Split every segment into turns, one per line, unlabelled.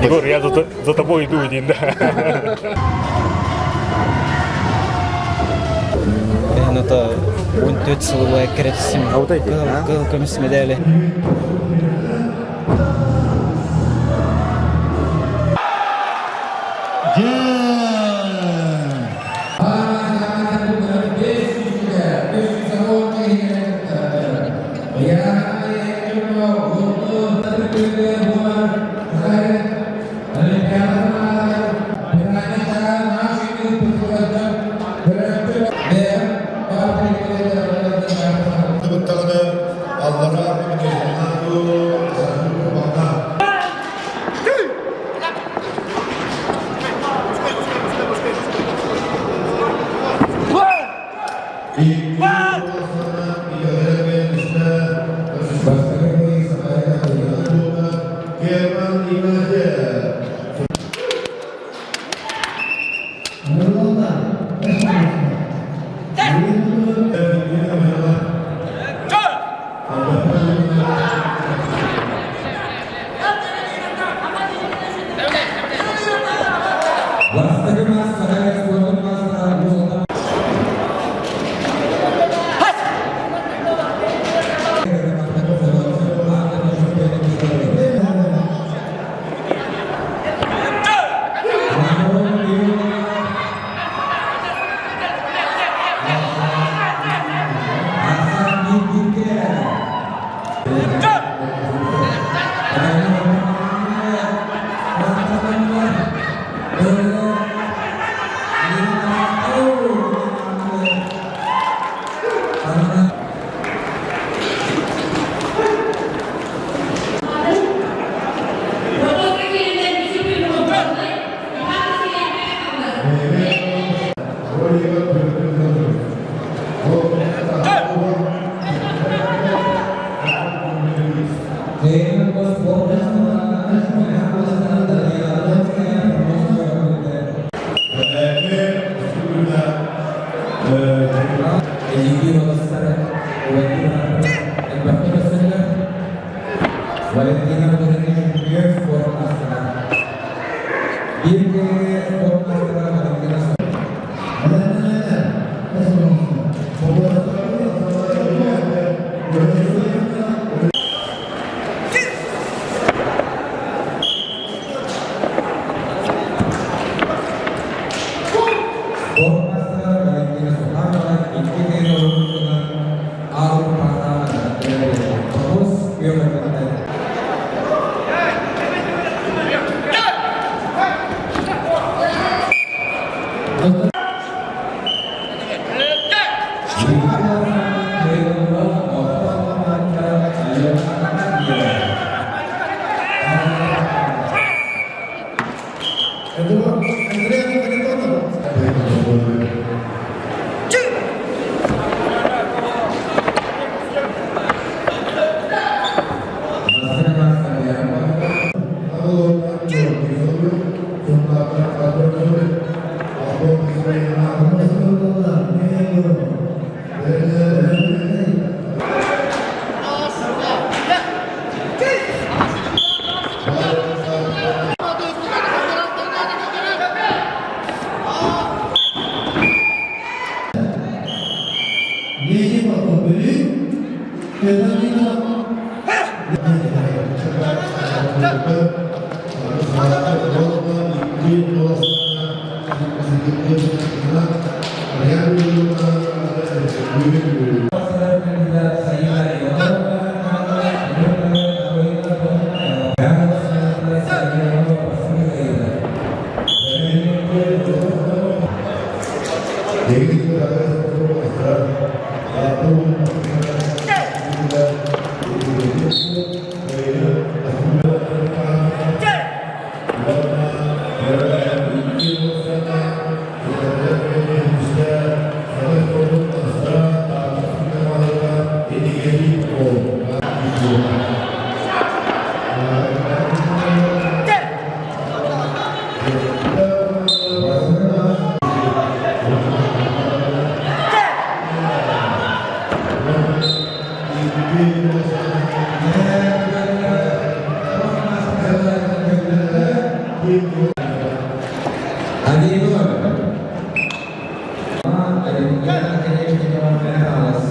Егор, я за тобой иду, диэн да.
Ата 14 сылы кэрэтисим кыһыл көмүс медали.
Быттаҕына аллараа
Бастакы мас Саха спордун маастара Уус Валентина Владимировна спорт мастера. Биир спорт мастера Валентина. Спорт мастера Валентина Суханова икки киһи Один-ноль. Олимпиада Оконечникова Михайлос.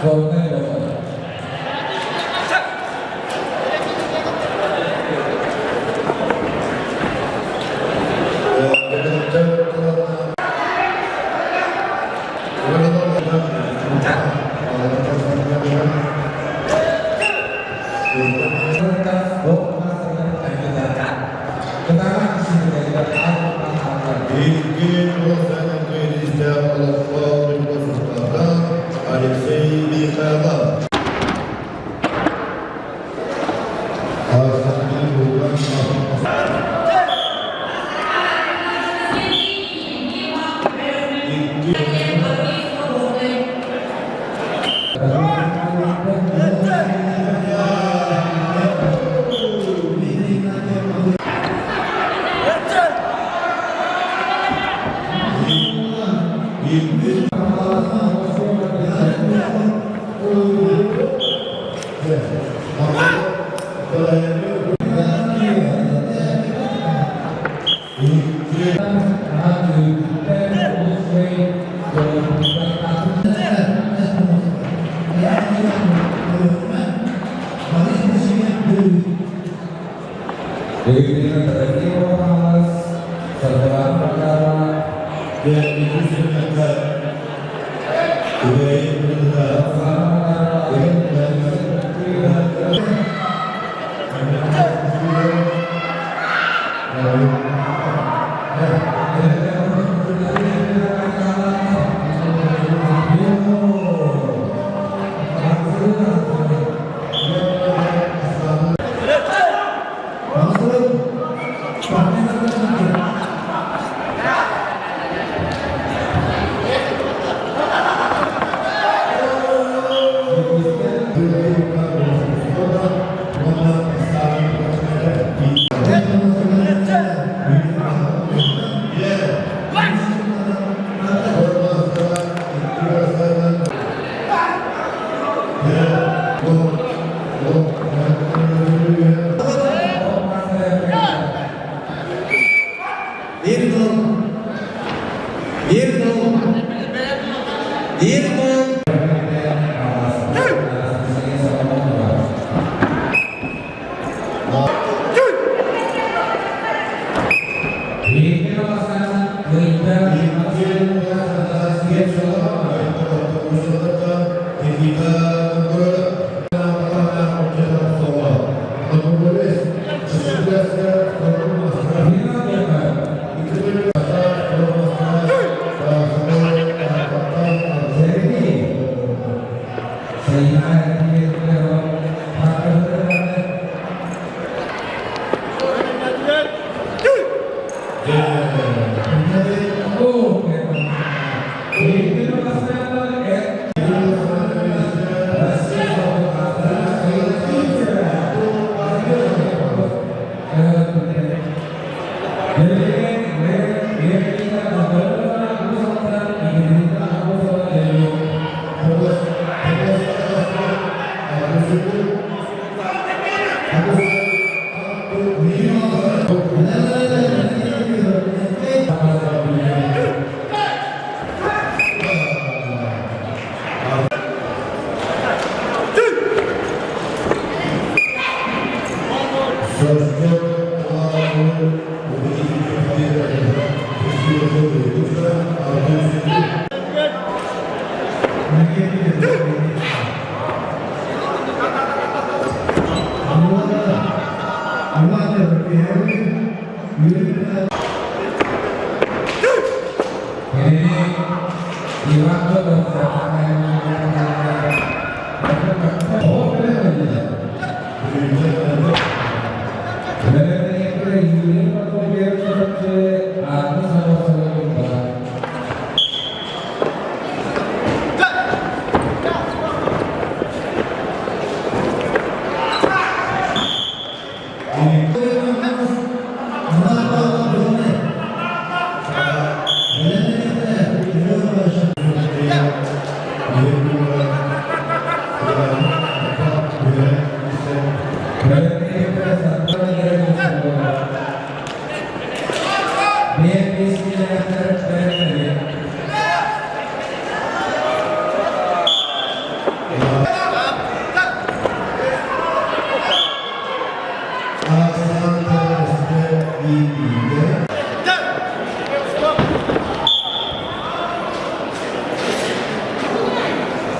Спортный доход.
Алексей Михайлов.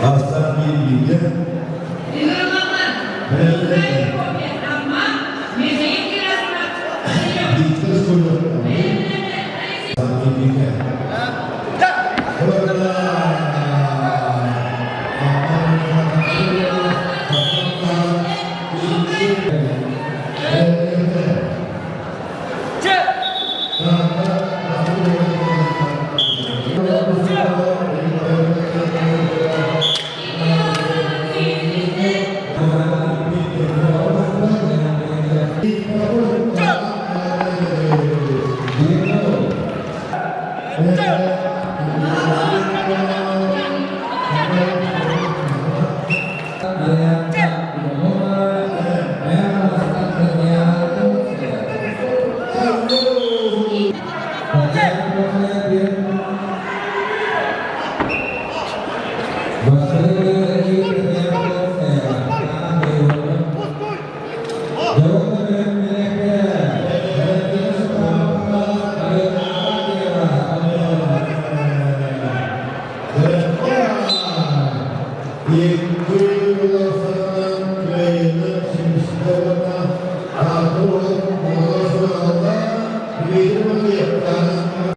Бастан биир бииргэ. Виктор Скулев. Бииргэ.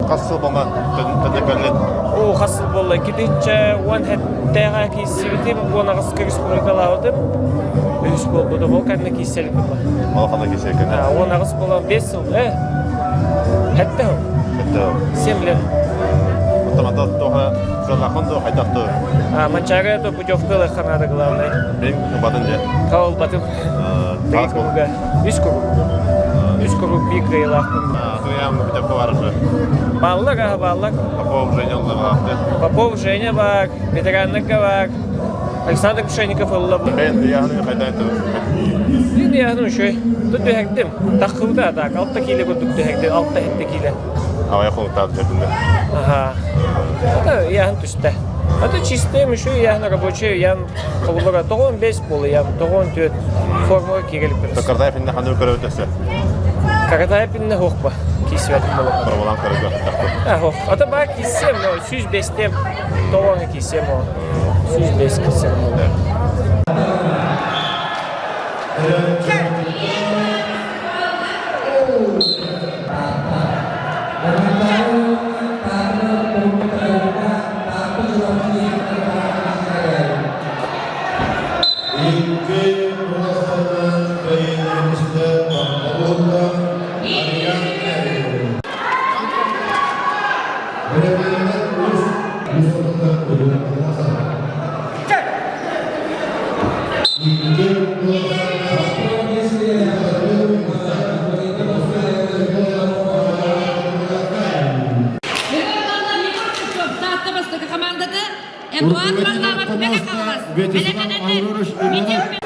Хас сыл буолла төннө
Оо, хас сыл буолла? 2017-ҕэ киирсибитим, 18-ка республикалаабытым. Үһүс буолбутум, ол кэннэ киирсэлик буолла.
Улахан киирсэлик
18 буолан 5 сыл, Хэтте сыл.
Хэтте
7 лет.
Оттон туоха сыллахан дуо хайдах дуо?
Манчаары это путевка ылыахха наада главное.
Мен батын дьэ.
Хаалбатым. Три круга. Үс круг. Үс круг биир кыайыылаахпын.
Туйаам путевка бар уже.
Бааллар, аха бааллар.
Попов Женя уллаҕаахты.
Попов Женя бар, ветераннарга бар. Александр Кушенников ылла.
Мен ыйааһыны хайдан
Мен ыйааһыным үчүгэй. Тут түһэрдим. Таххыбыта так, 6 киилэ курдук түһэрдим, 6-7 киилэ.
Авай холуктаах түһэрдим да.
Ага. Это ыйааһын түстэ. А то чистым еще ыйааһын рабочий ыйаан холобура 95 буолла ыйаан 94 формула киирэлик
Каратаев инне ханны көрөбүт өссө?
Каратаев инне хуохпа киисибэтим буолла.
Бороболаан көрөргө
А, хуох. Ата баа кииссем, но 105-тем тоҕоҥа кииссем о. 105 кииссем буолла.
Вячеслав Аврорович Иванов.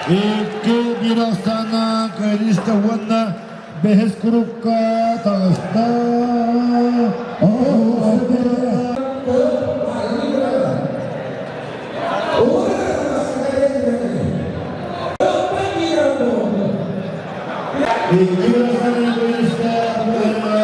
Икки биир ахсаана Кыриста уонна бэһис курукка таҕыста. Икки ахсаана Кыриста уонна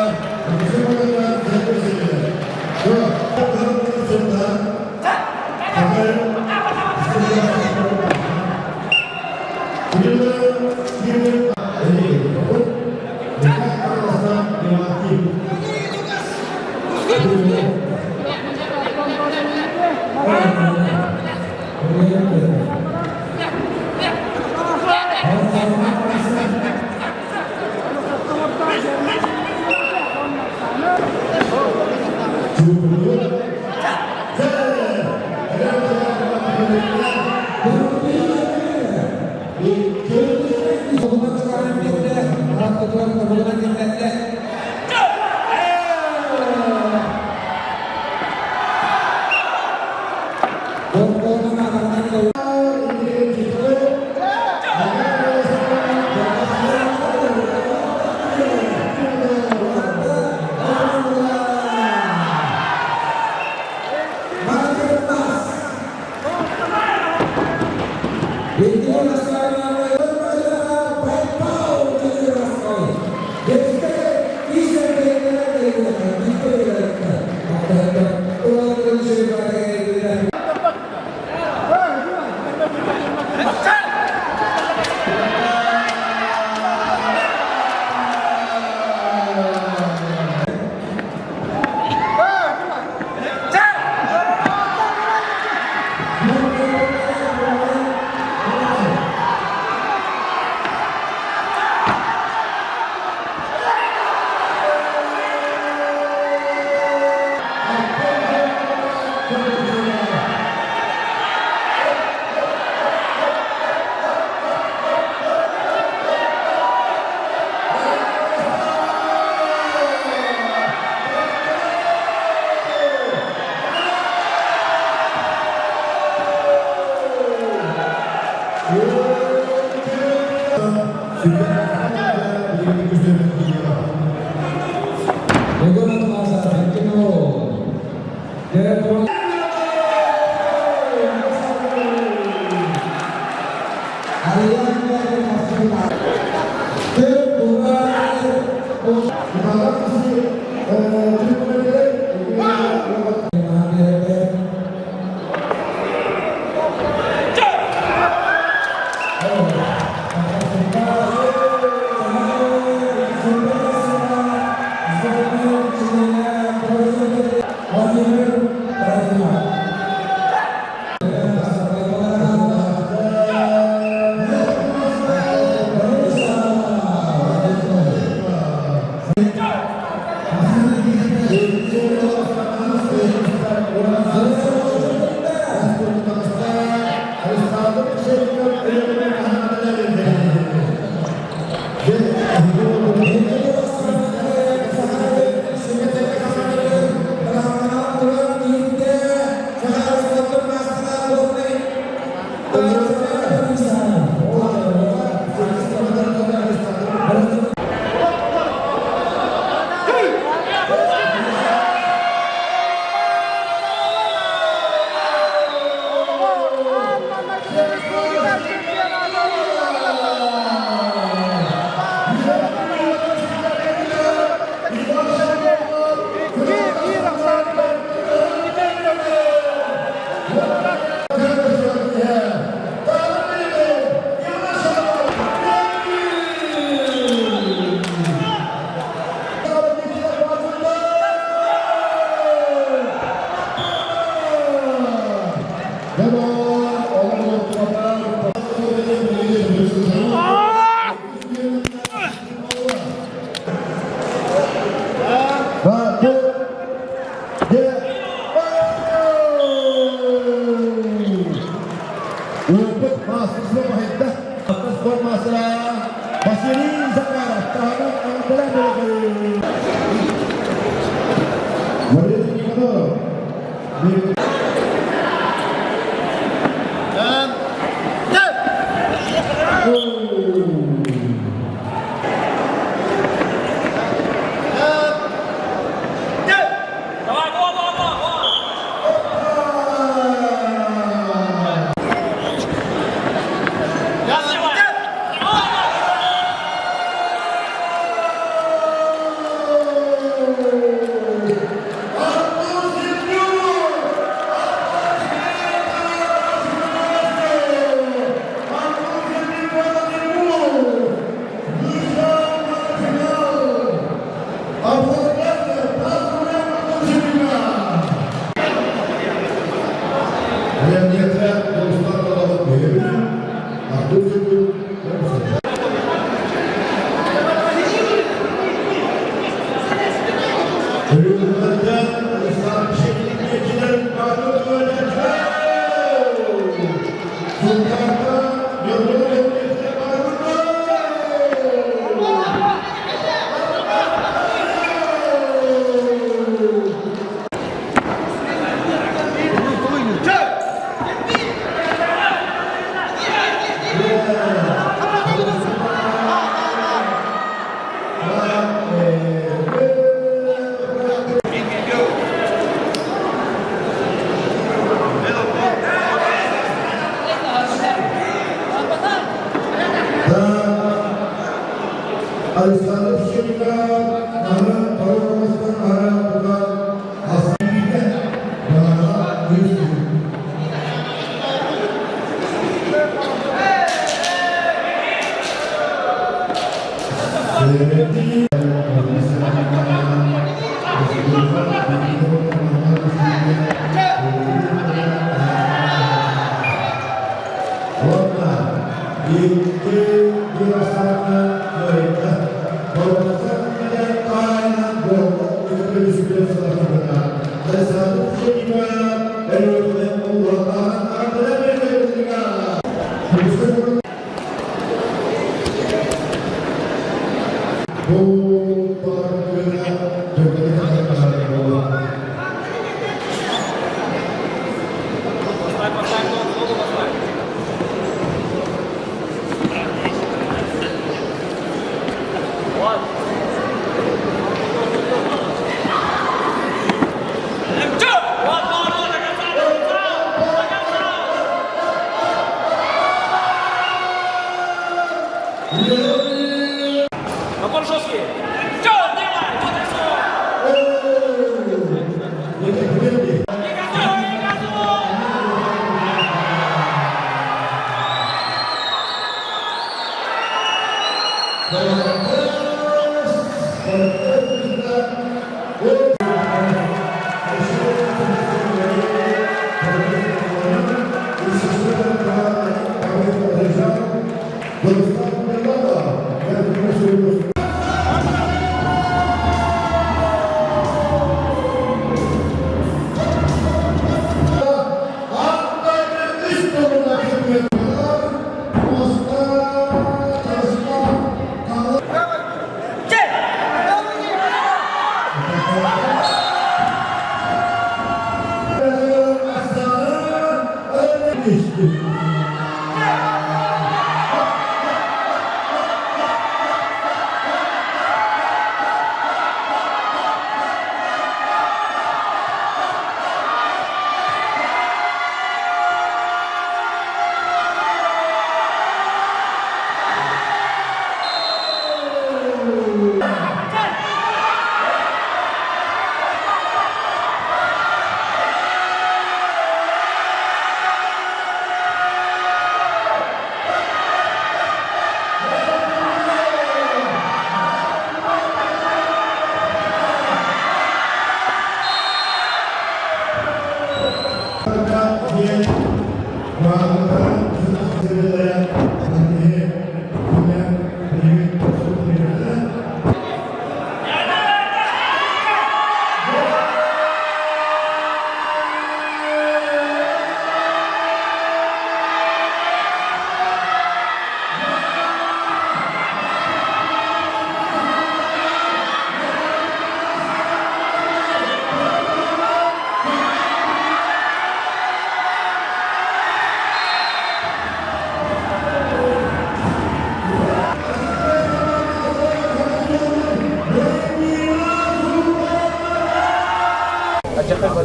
Александр Щербаков,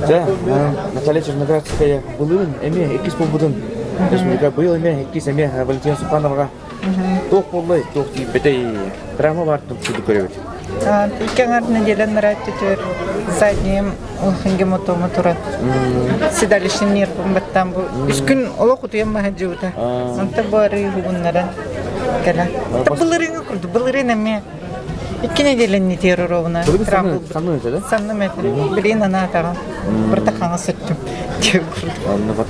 Дьэ, Наталья Черноградская былырын эмиэ иккис буолбутун республика быйыл эмиэ иккис эмиэ Валентина Сухановаҕа туох буоллай, туох тиийбэтэй травма баар курдук көрөбүт.
Икки аҥар неделя нырайтытыр задним улахан гематома турар. Седалищный нервым баттан бу үс күн олох утуйан маһадьыбыта. Онто бу арыы уһугуннаран кэлэн. Былырыыҥы курдук, былырыын эмиэ. Икки нэдиэлэнни тиэр оруобуна.
Санным этэ да?
Санным этэ. Билигин анаатаҕым. Барыта хаҥас өттүм.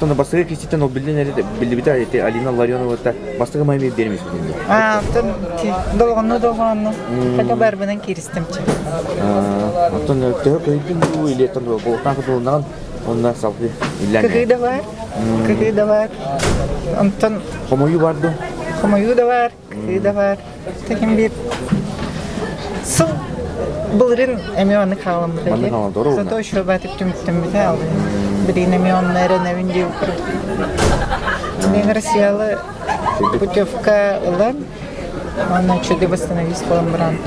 Онно бастакы киститтэн ол биллин биллибитэ ити Алина Ларионова бастакы маймы биэрмис
Аа, оттон долгонну долгонну. Хотя барбынан кииристим чи.
Оттон төһө көйдүн дуу или оттон болтаан кутулуннаҕын онно салгыы иллээн.
Кыһыы да бар. Кыһыы да бар. Онтон
хомойуу бар дуу?
Хомойуу да бар. Кыһыы да баар. Таким биир сыл былырын эмиэ маннык хааламмыта
Маннык хаалан
Зато еще баатып түмүктэммитэ алын. Билигин эмиэ онно эрэнэбин диир курдук. Мен Россияла путевка ылан, уонна чуды восстановить буолан баран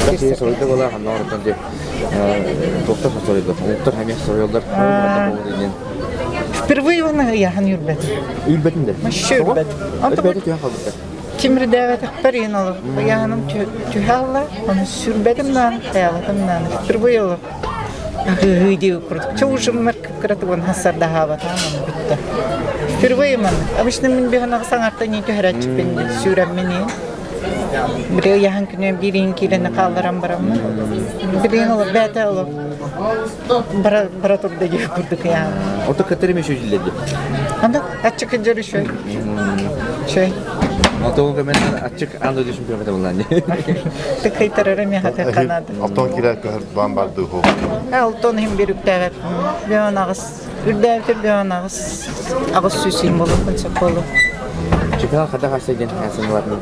Киһи соруйда буола ханна оротон ди туохтар соруйда омуктар хамия соруйаллар
Впервые он ыйахан үрбэт.
Үрбэтин да?
Вообще үрбэт.
Өтпөтө түһэн қалбыттар.
Тимирдээбэтэхпэр иин олох. Ыйааһыным түһэ алла, оны сүрбэтим наан, хаялатым наан. Впервые олох. Ыһыы дии курдук. Чэ ужиммар кыратыгын хассардаһаабатаан оны бүттэ. Впервые ман. Обычно мин биһанаҕа саҥарта нии түһэрээччиппин сүүрэммин иин. Били ыйаһын күнү биир иин киилэни хаалларан бараммын. Билигин олох бээтэ олох. Бара, бара турда дии курдук яа.
Ото кытары мен сөйледі.
Анда аччык кыдьар үчүгэй. Үчүгэй.
Ото мен аччык анда düşün пирамида буллан.
Тыкыйтарары мен хата канады.
Алтон киле көһөр бан барды хо.
Алтон хим бир үктәгәт. Бөөн агыс. Үрдәбитер бөөн агыс. Агыс сүсүн болу күнсөк болу.
Чемпионат хата хаса ден хасанларын.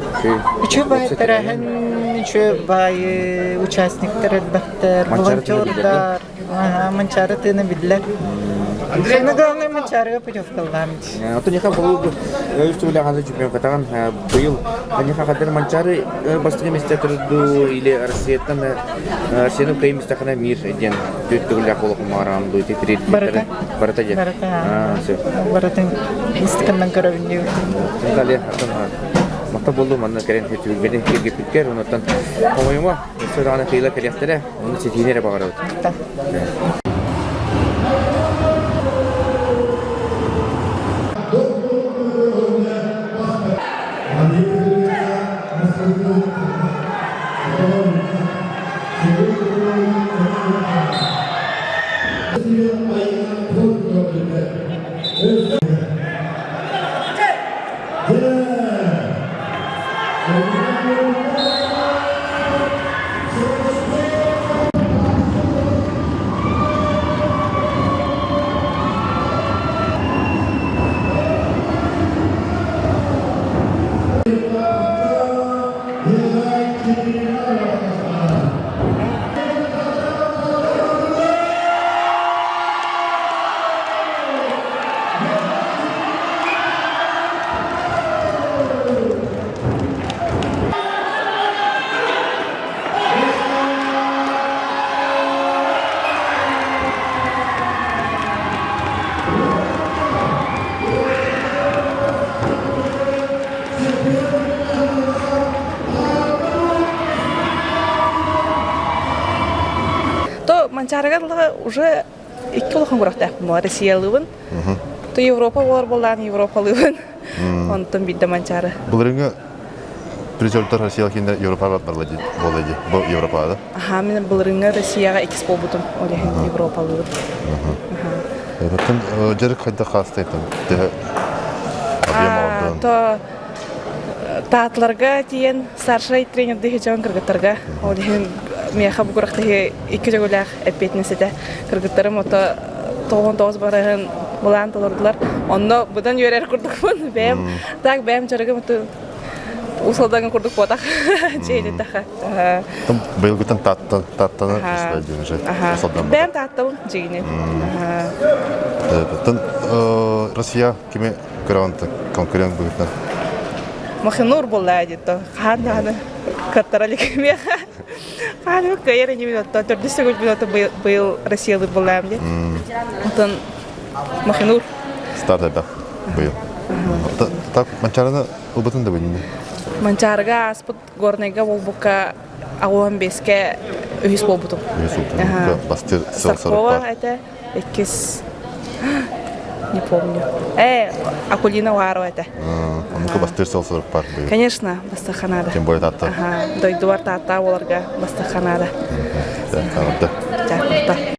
Үчү бай тәрәһен, үчү бай участниктар элбэхтэр, волонтердар, Манчаары тыына биллэр. Самое главное, Манчаарыга путевкалаам.
Оттон яха болу үс түгүлэ ханса чемпион катаган быйыл Аниха хадыр Манчаары бастакы месте турду или Россияттан Россияны кыйын местахана мир диэн түт түгүлэ холохумааран ду титри
Барыта.
Барыта диэн.
Барыта. Барытын истиканнан көрөбүн диир.
Далее Махта болду манна кэлэн түгүлбэни киргиппиккэр онуттан хомойума өссө даҕаны кыйла кэлиэхтэрэ Оны ситиини эрэ баҕарабыт.
То Манчаарыга уже икки улахан күрэхтээхпин буолар Россиялыыбын. То Европа буолар буоллаан Европалыыбын. Онтон биирдэ Манчаары.
Былырыҥҥы призердар Россия кинилэр Европаҕа барла дии буолла дии. Бу Европаҕа да?
Аха, мин былырыҥҥы Россияҕа иккис буолбутум. Ол иһин Европалыыбын.
Оттон дьарык хайдах хаастайтан төһө объем оҥордун?
То таатыларга тиийэн старшай тренердии дьон кыргыттарга ол иһин миэхэ бу күрэхтэһии икки төгүлээх эппиэтинэс этэ. Кыргыттарым ото 99 барыһын былаан толордулар. Онно быдан үөрэр курдукпун. Бэйэм так бэйэм дьарыгым усалдагын курдук буотах дьиэтитаха.
Быйылгытан тааттаны
Бэйэм тааттабын дьиҥинэн.
Оттон Россия кими көрөҕүн конкурент быһыытынан?
Махинур буолла дии хаан даҕаны кыаттара илик миэхэ. Хаан кыайар инибин оттон төрдүс төгүлбүн ото быйыл Россиялыыр буоллаам дии. Оттон Махинур.
Старт элбэх быйыл. Так Манчаарыны ылбытын да билинни.
Манчаарыга ааспыт Горнайга буолбукка аҕуһан биэскэ үһүс буолбутум.
Үһүс буолбутум. Бастыр сыл
Старкова этэ, иккис. Не помню. Э, Акулина Уарова этэ.
Оннука бастыыр сыл сурук бар.
Конечно, бастаханада.
Тем более таатта.
Ага, дойдубар таатта оларга бастаханада.
Таатта.
Таатта.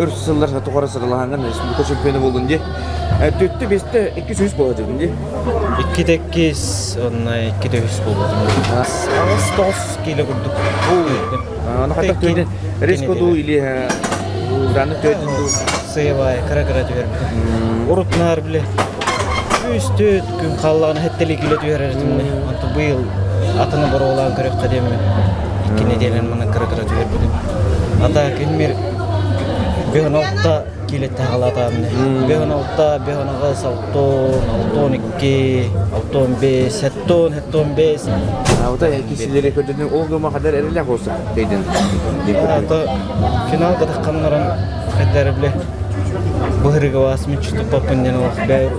Өр сыллар тухары сыралаһанган республика чемпиона болдун ди. Төттө бесте 200 буола дедин ди.
Икките иккис, онна икките үс болбутум. Аҕыс тоҕус киилэ курдук.
Аны хатах төйден резко ду или ураны төйден ду.
Сыйбай, кыра-кыра түһэрбитим. Урут наар биле үс төрт күн халлааны хэттели киле түһэрэритимне. Онто быйыл атыны боруолаан көрөххө диэммин. Икки неделен мана кыра-кыра түһэрбитим. Ата күнмир бөһөн алта килетте хаалаатаамне. Бөһөн алта, бөһөн аҕыс, алтон, алтон икки, алтон бес, хеттон, хеттон бес.
Ота кисилери көрдүн ол гыма кадар эреле болса дейден.
Ата финал катахханнаран хайдары биле быһырыга вас мен чутуппаппын диэн олох бэйр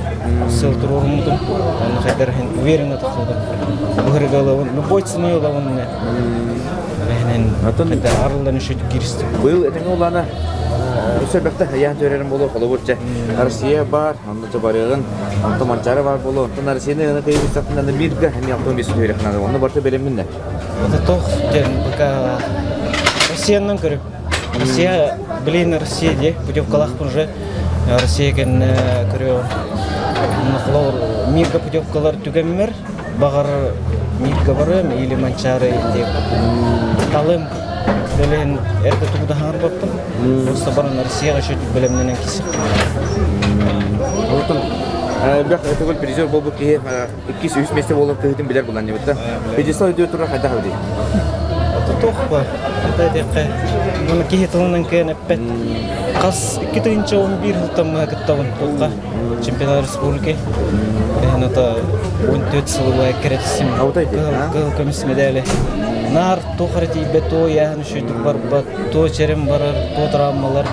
сыл туруоруммутум. Онно хайдар уверенно тахсыбытым. Быһырыга ылабын, любой ценой ылабын Эһэнэн арыллан үшөт киристим.
Быйыл этэҥэ улаана өсө хайаан төрөрүм боло холобурча Россия бар, онно барыгын, онто Манчары бар боло, онтон Россияны ына кыйбыт сахтынан мирга эми алтон бес төрөхнады. Онно барта береммин
Это тох ден пока Россиянан көрүп. Россия, блин, Россия де, путевкалахпын уже. Россия кэннэ көрүө. Холобур мирга путевкалар түгэммэр, баҕар мирга барыам или Манчары деп талым Бөлен эрдэ тугу да хаҥарбаппын. Просто баран Россияҕа шөтүк бэлэмнэнэн кисик.
Онтон бэх төгөл призер болбут киһи иккис үс месте болор кыһытын билер булан дебитта. Пьедестал өйдөө турар хайдах эбитий?
Тотох ба. Это диэххэ муну киһи тылынан кыан эппэт. Хас 2011 сылтан мыһа кыттабын туохха чемпионат республики. Эһэн ата 14 сылы кэрэтисим. Кыһыл көмүс медали. Наар туох эрэ тиийбэт, туо ыйааһын үчүгүйдүк барбат, туо чэрим барар, туо травмалар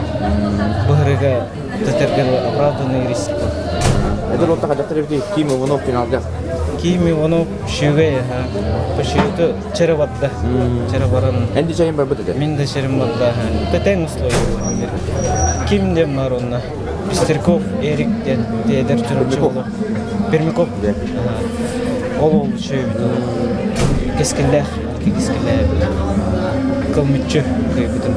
быһырыга тэтэргэр оправданный риск бар.
Это лотта хадахтар эбити Ким Иванов финалга.
Ким Иванов шүгэй, Пошиюты чэрэ барда. Чэрэ баран.
Энди чайын барбыт этэ.
Мин да чэрим барда. Тэтэң условия. Ким дем бар онна? Пестерков Эрик диэн эдэр чурапчы уолу. Пермяков. Ол ол үчүгэйбит. Кэскиллээх, кэскиллээх кыл мүччү кыайбытым.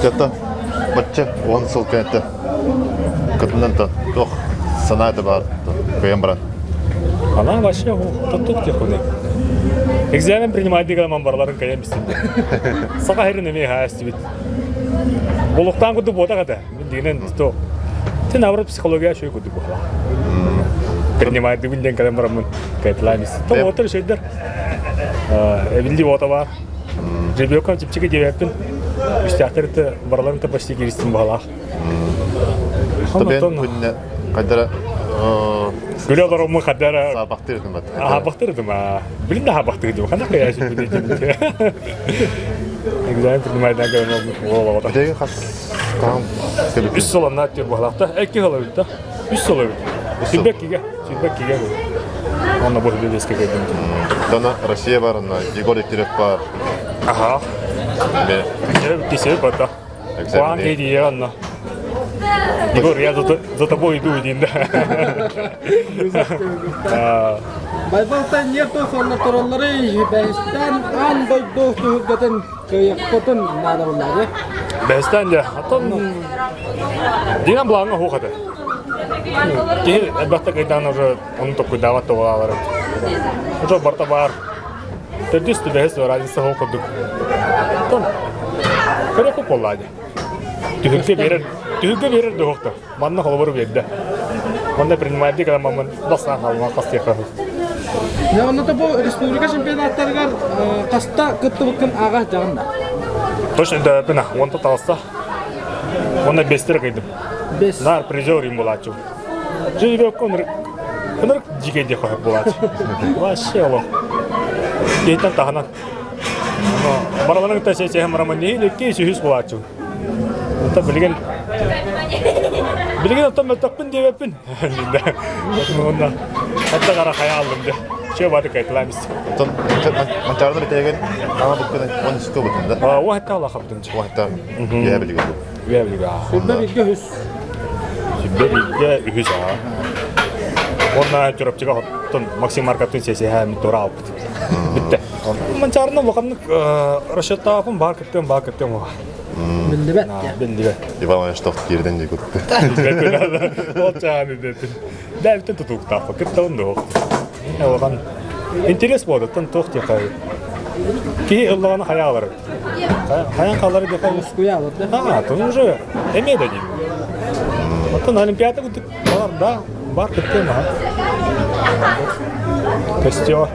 Чата бачча 10 сыл кэннэ кытынан туох санаата баар кыайан баран.
Она вообще тоттук тихоны. Экзамен принимать деген барларын кайан бистин. Саха херин эме хаастибит. Болуктан кудуп бота ката. Дигенен то. Ты наоборот психология шөй кудуп була. Принимать дигин ден калем барамын. Кайтламис. То отыр шөйдер. Эбилди бота бар. Ребенка чипчиге дебеппин. Үстээхтэр барыларын да почти киристим баһалаах.
Табен күнне кайдара
Күлэ олороммун хадара
Саабахтыр этим бат.
Аһаабахтыр этим аа. Билин да аһаабахтыр этим. Ханна каяшы Экзамен принимайдан көрөн олоҕото.
Битеги хас таам
Үс сыл анна түр баһалаахта. Эки сыл эбит да. Үс сыл эбит. Силбек киге. Силбек киге. Онно бу билеске кэлдим.
Тана Россия бар, Егор Дегтярев бар.
Аха. Кисеп бата. Куан кейди онно. Егор, я за, за тобой иду, иди, да.
Байбалтан нету соннотороллары бэһистэн аан дойду түһүлгэтин кыайыахпытын наадаллаары.
Бэһистэн дьэ, оттон дигэн былааҥҥа суох этэ. Киһи элбэхтик ыйдаан уже ону толкуйдаабат да буолаалар эбит. Уже барыта баар. Төрдүс түбэһис разница суох курдук. Оттон көрөккө буоллаа дии. Түһүлгэ биэрэр, түһүлгэ биэрэр дуһуохта. Манна холобур биэрдэ. Манна принимаемый когда мамын бастаан хаалма хастыахха.
Дьэ, онно бу республика чемпионаттарыгар хаста кыттыбыккын ааҕа дьаҕын да?
Точно да, бина, онто таҕыста. Онно бестер кыйдым.
Бес.
Нар призер им булааччы. Жүйрек ынырык ынырык дьигэ диэх буолааччы. Вообще олох. Кейтен таһынан. Бараларын кытта сээсэһэн барамын нэһилиэккэ үсүһүс буолааччы. Оттон билигин билигин оттон мөлтөхпүн диэбэппин. Уонна отта қара хайа алдым де. Че баты кайтылам ис.
Оттон Манчаарны битеген ама буккын он үскө бутун да.
А, уахта ала хабдым.
Уахта үһэ билигэ.
Үһэ билигэ.
Сүрбэ билгэ үһүс.
Сүрбэ билгэ үһүс аа. Уонна Чурапчыга оттон Максим Маркаттын сесиһэ тура алпыт. Бүтте. Манчаарны улаханнык расчеттаахын баар кыттыам баар кыттыам уха.
Биллибэт.
Биллибэт.
Иван Иванович киирден дии кутты.
Ол чааны дэтин. Дәбитен тутуктаахпа кыттабын да Улахан интерес буолду тон туох диэхэ киһи ыллаҕына хайа алар хайан хаалар диэхэ
Ускуя да.
А, то уже эмиэ да диим. Оттон Олимпиада курдук бар да бар кыттыам аха. Костер.